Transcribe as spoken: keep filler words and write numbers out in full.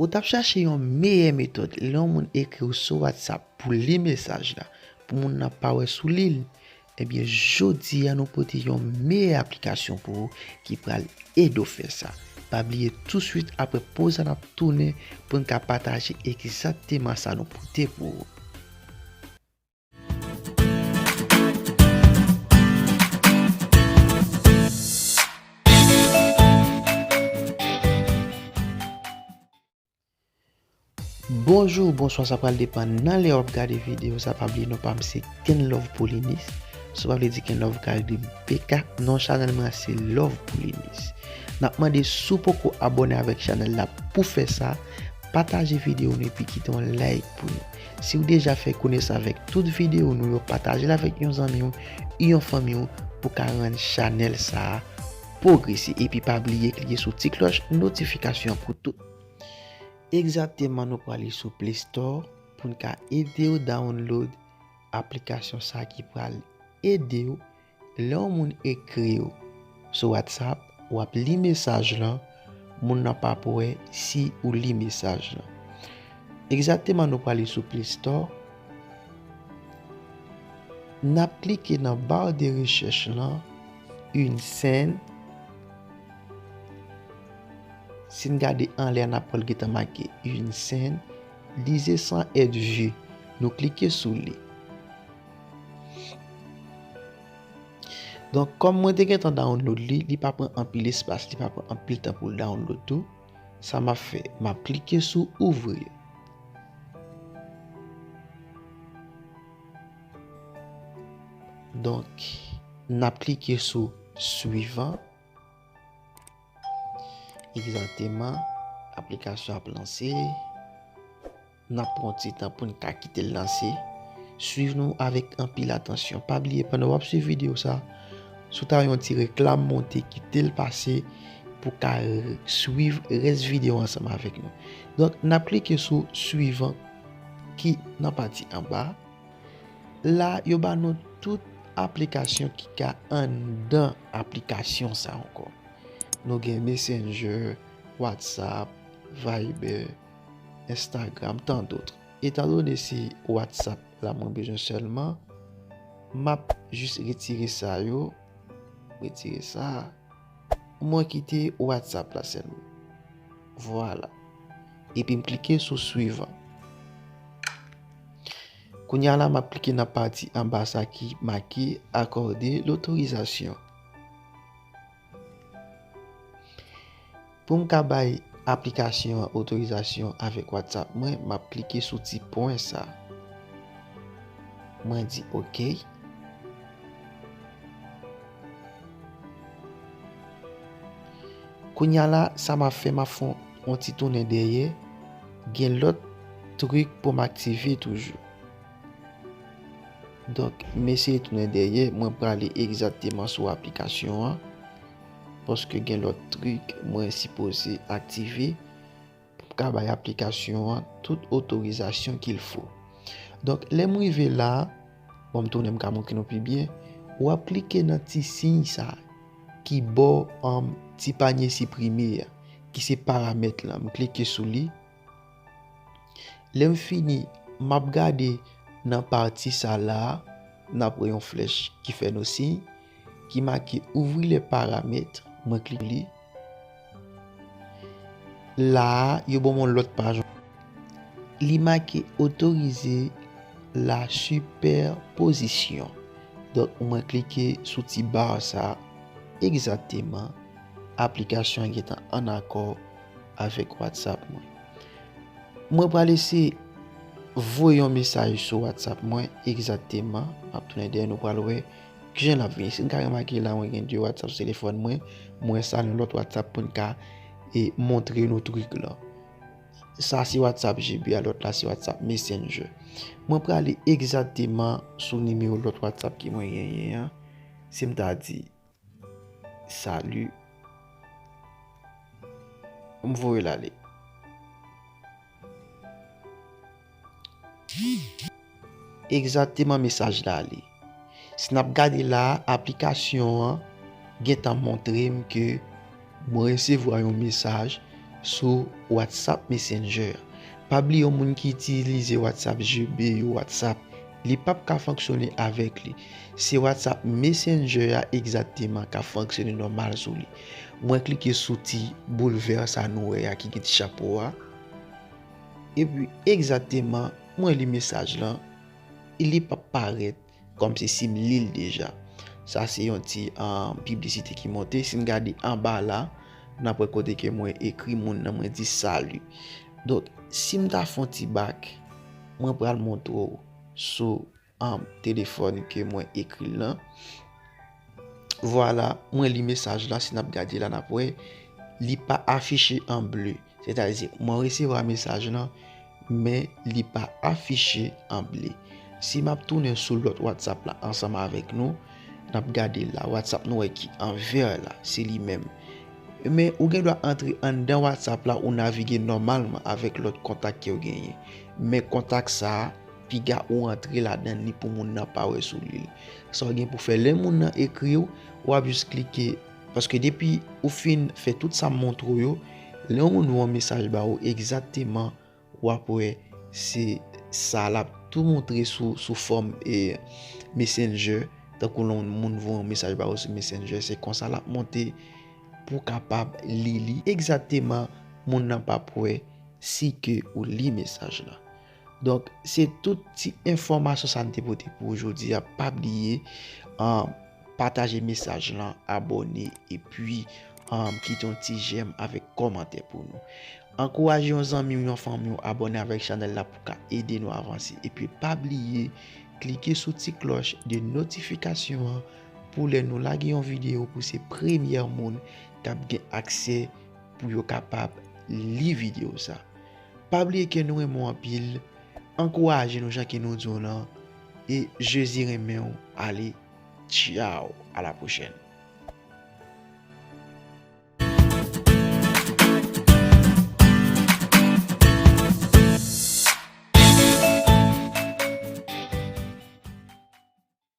Ou t ap chache yon meyè metòd lè yon moun ekri w sou WhatsApp pou li mesaj la, pou moun nan pa wè si w li l? Ebyen, jodi a nou pote yon meyè aplikasyon pou ou ki pral ede w fè sa. Pa bliye, touswit apre poz la, n ap tounen pou n ka pataje egzakteman sa nou pote pou ou. Bonjou, bonswa, sa pral depann nan lè w ap gade videyo sa. Pa bliye non pa m se Kenlove Paulinis. Sa pa vle di Kenlove Caribbean. Non chanèl mwen an se Love Paulinis. N ap mande si w poko abòne avèk chanèl la pou fè sa, pataje videyo nou epi kite yon like pou nou. Si w deja fè konesans avèk tout videyo nou yo, pataje l avèk yon zanmi w, yon fanmi w pou ka rann chanèl sa a pwogrese. Epi pa bliye klike sou ti klòch notifikasyon pou tout. Egzakteman, nou prale sou Play Store pou n ka ede w download aplikasyon sa ki pral ede w lè yon moun ekri w sou WhatsApp, w ap li mesaj lan, moun nan p ap wè si ou li mesaj lan. Egzakteman, nou prale sou Play Store. N ap klike nan bar de rechèch lan, Une scène. Si n gade anlè a, n ap wè l gentan make Une scène, lisez sans être vu. Nou klike sou li. Donk, kòm mwen te gentan download li, li pa pran anpil espas, li pa pran anpil tan pou l download tou. Sa m ap fè, m ap klike sou ouvrir. Donk, n ap klike sou suivant. Egzakteman, aplikasyon ap lanse. N ap pran yon ti tan pou n ka kite l lanse. Swiv nou avèk anpil atansyon. Pa bliye, pandan w ap swiv videyo sa, si w ta wè yon ti reklam monte, kite l pase pou w ka r-, swiv rès videyo ansanm avèk nou. Donk, n ap klike sou suivant ki nan pati anba. La, yo ba nou tout aplikasyon ki ka anndan aplikasyon sa ankò. Nou gen Messenger, WhatsApp, Viber, Instagram, tant d'autres. Etandone se WhatsApp la mwen bezwen sèlman, m ap jis retire sa yo, retire sa, mwen kite WhatsApp la sèlman. Vwala. Epi m klike sou suivant. Kounye a la, m ap klike nan pati anba sa ki make accorder l'autorisation. Pou m ka bay aplikasyon an otorizasyon avèk WhatsApp mwen, m ap klike sou ti pwen sa. Mwen di oke. Kounye a la, sa m ap fè, m ap fè yon, yon ti tounen dèyè. Gen lòt trik pou m aktive toujou. Donk, m eseye tounen dèyè, mwen prale egzakteman sou aplikasyon an, paske gen lòt trik mwen sipoze aktive pou m ka bay aplikasyon an tout otorizasyon qu'il faut. Donk, lè m rive la, bon, m tounen, m ka montre nou pi byen, w ap klike nan ti siy sa ki bò, um, ti panye siprime a, ki se paramèt lan. M klike sou li. Lè m fini, m ap gade nan pati sa la, n ap wè yon flèch ki fè nou siy, ki make ouvrir les paramètres, mwen klik li. La a, yo ban m yon lòt paj. Li make autoriser la superposition. Donk, mwen klike sou ti ba sa egzakteman. Aplikasyon an gentan an akò avèk WhatsApp mwen. Mwen pral eseye voye yon mesaj sou WhatsApp mwen egzakteman. M ap tounen dèyè, nou pral wè kijan l ap vini. Si n ka remake la, mwen gen de WhatsApp sou telefòn mwen. Mwen enstale yon lòt WhatsApp pou n ka, e, montre nou trik lan. Sa se WhatsApp G B a, lòt la se WhatsApp Messenger. Mwen prale egzakteman sou nimewo lòt WhatsApp ke mwen genyen an. Si m ta di Salut. M voye l ale. Egzakteman, mesaj la ale. Si n ap gade la a, aplikasyon an gentan montre m ke mwen resevwa yon mesaj sou WhatsApp Messenger. Pa bliye yon moun ki itilize WhatsApp G B yo, WhatsApp, li p ap ka fonksyone avèk li. Se WhatsApp Messenger a egzakteman k ap fonksyone nòmal sou li. Mwen klike sou ti boul vè sa nou wè a ki gen ti chapo a. Epi egzakteman, mwen li mesaj lan, li p ap parèt kòmsi si m li l deja. Sa se yon ti um, piblisite ki monte. Si n gade anba la, n ap wè kote ke mwen ekri moun nan, mwen di salut. Donk, si m ta fè yon ti bak, mwen pral montre w sou um, telefòn ke mwen ekri l lan. Vwala, mwen li mesaj la, si n ap gade la, n ap wè, li pa afiche an ble. Sètadi, mwen resevwa mesaj lan, men li pa afiche an ble. Si m ap tounen sou lòt WhatsApp la ansanm avèk nou, n ap gade la, WhatsApp nou wè ki an vè la, se li menm. Men ou gen dwa antre anndan WhatsApp la, ou navige nòmalman avèk lòt kontak ke w genyen. Men kontak sa a, piga ou antre ladan li pou moun nan pa wè sou li. Sa w gen pou fè, lè moun nan ekri w, w ap jis klike, paske depi ou fin fè tout sa m montre w yo, lè yon moun voye yon mesaj ba ou egzakteman, w ap wè se sa l ap tou montre sou, sou fòm e Messenger, tankou lè yon moun voye yon mesaj ba ou sou Messenger, se konsa l ap monte pou w kapab li li egzakteman, moun nan p ap wè si ke ou li mesaj la. Donk, se tout ti enfòmasyon sa n te pote pou ou jodi a. Pa bliye, um, pataje mesaj lan, abòne, epi um, kite yon ti jèm avèk kòmantè pou nou. Ankouraje yon zanmi w, yon fanmi w abòne avèk chanèl la pou ka ede nou avanse. Epi pa bliye, klike sou ti klòch de notifikasyon an pou lè nou lage yon videyo pou se premyè moun k ap gen aksè pou yo kapab li videyo sa. Pa bliye ke nou renmen w anpil, ankouraje nou jan ke nou di w lan, e Jezi renmen w. Ale, tchaw, a la pwochèn.